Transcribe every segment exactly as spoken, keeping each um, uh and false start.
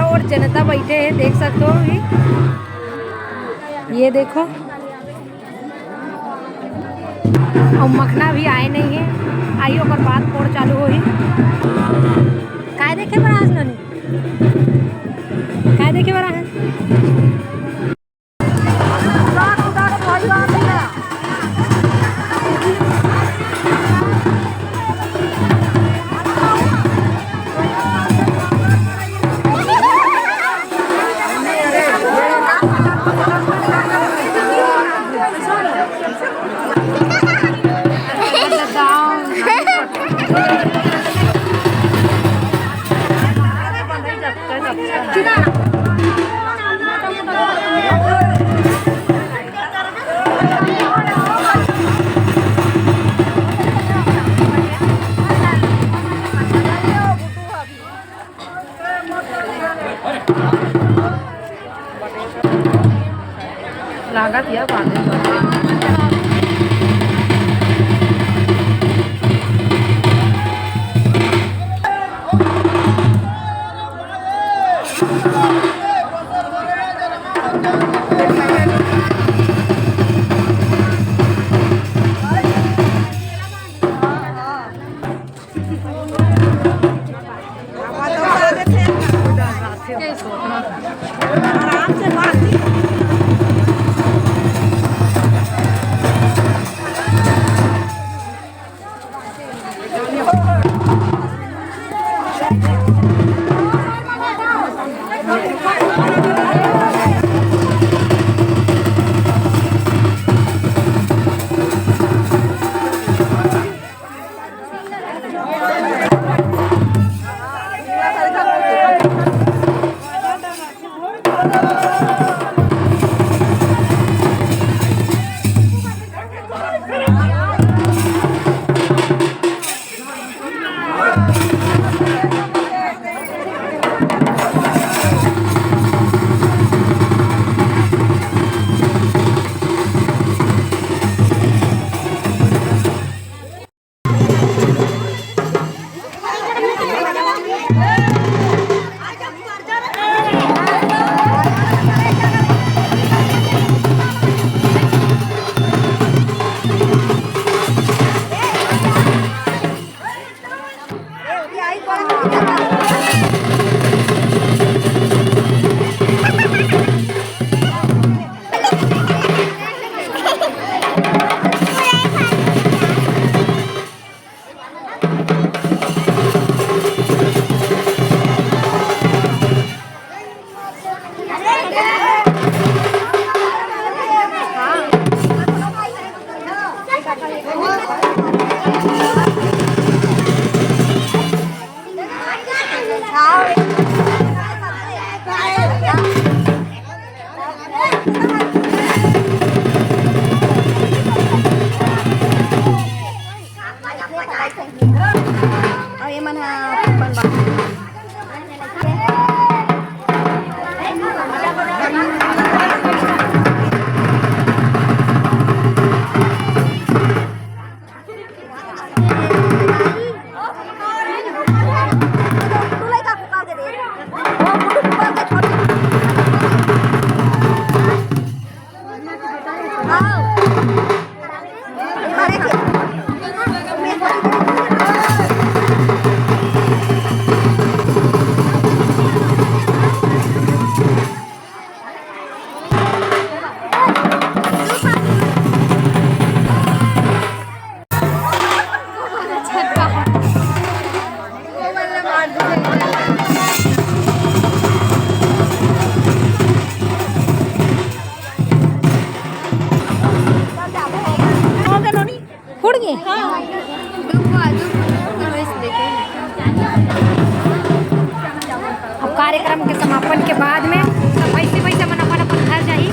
और जनता बैठे हे, देख सकते हो भी। ये देखो, अउ मखना भी आए नहीं हे, आइए ओकर बाद पोर चालू होही। काय देखे बर आज ननी? काय देखे बर आज? लागत या बांधे बर। अउ ये मन ह अपन बा- फूट गे। अब कार्यक्रम के समापन के बाद में सब भैंसी भैंसा मन अपन अपन घर जाही।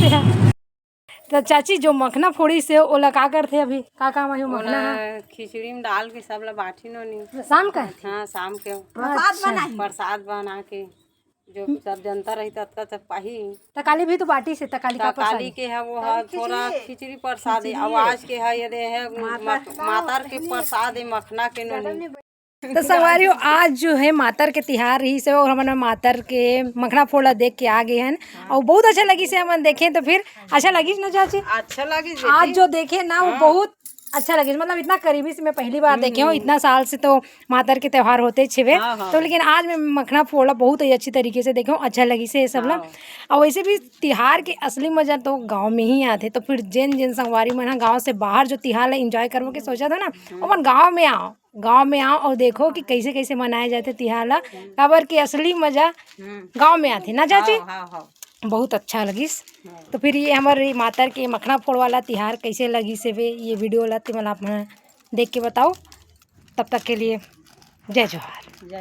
तो चाची, जो मखना फोड़िस हे, ओला का करथे अभी? का काम आही वो मखना ह? ओला खिचड़ी में डाल के सब ला बांटी नोनी। शाम का? हाँ, शाम के। प्रसाद अच्छा। बनाही। प्रसाद बना के जो सब जनता रही, ततका तक पाही। त काली भी तो बांटिस हे, त काली का त काली प्रसाद? के है वो है थोड़ा खिचड़ी। खिचड़ी प्रसाद है। खिचड़ी। अब आज के है, ये दे है मातर के प्रसाद है, मखना के नोनी। तो संगवारी हो, आज जो है मातर के तिहार रहिस हे, और हमन मातर के मखना फोड़ ला देख के आ गे हन, और बहुत अच्छा लगिस हे। हमन देखे तो फिर अच्छा लगिस ना चाची? अच्छा लगिस आज बेटी। जो देखे ना, वो हाँ। बहुत अच्छा लगिस, मतलब इतना करीबी से मैं पहली बार देखे हूँ। हम्म। इतना साल से तो मातर के त्योहार होते छेवे, हाँ, हाँ। तो लेकिन आज मैं मखना फोड़ ला बहुत ही अच्छी तरीके से देखे हूँ, अच्छा लगिस हे ये सब ला। हाँ। और वैसे भी तिहार के असली मजा तो गाँव में ही आथे, तो फिर जेन जेन संगवारी मन ह गाँव से बाहर जो तिहार ला एंजॉय करबो के सोचत हो ना, हम्म। ओमन गाँव में आओ, गाँव में आओ और देखो कि कैसे कैसे मनाए जाथे तिहार ला, काबर के असली मजा हम्म। गाँव में आथे ना चाची? हाँ, हाँ, हाँ। बहुत अच्छा लगिस। हाँ। तो फिर ये हमर मातर के मखना फोड़ वाला तिहार कैसे लगिस हेवे, ये वीडियो ला तुमन आप मन देख के बताओ। तब तक के लिए जय जोहार। जय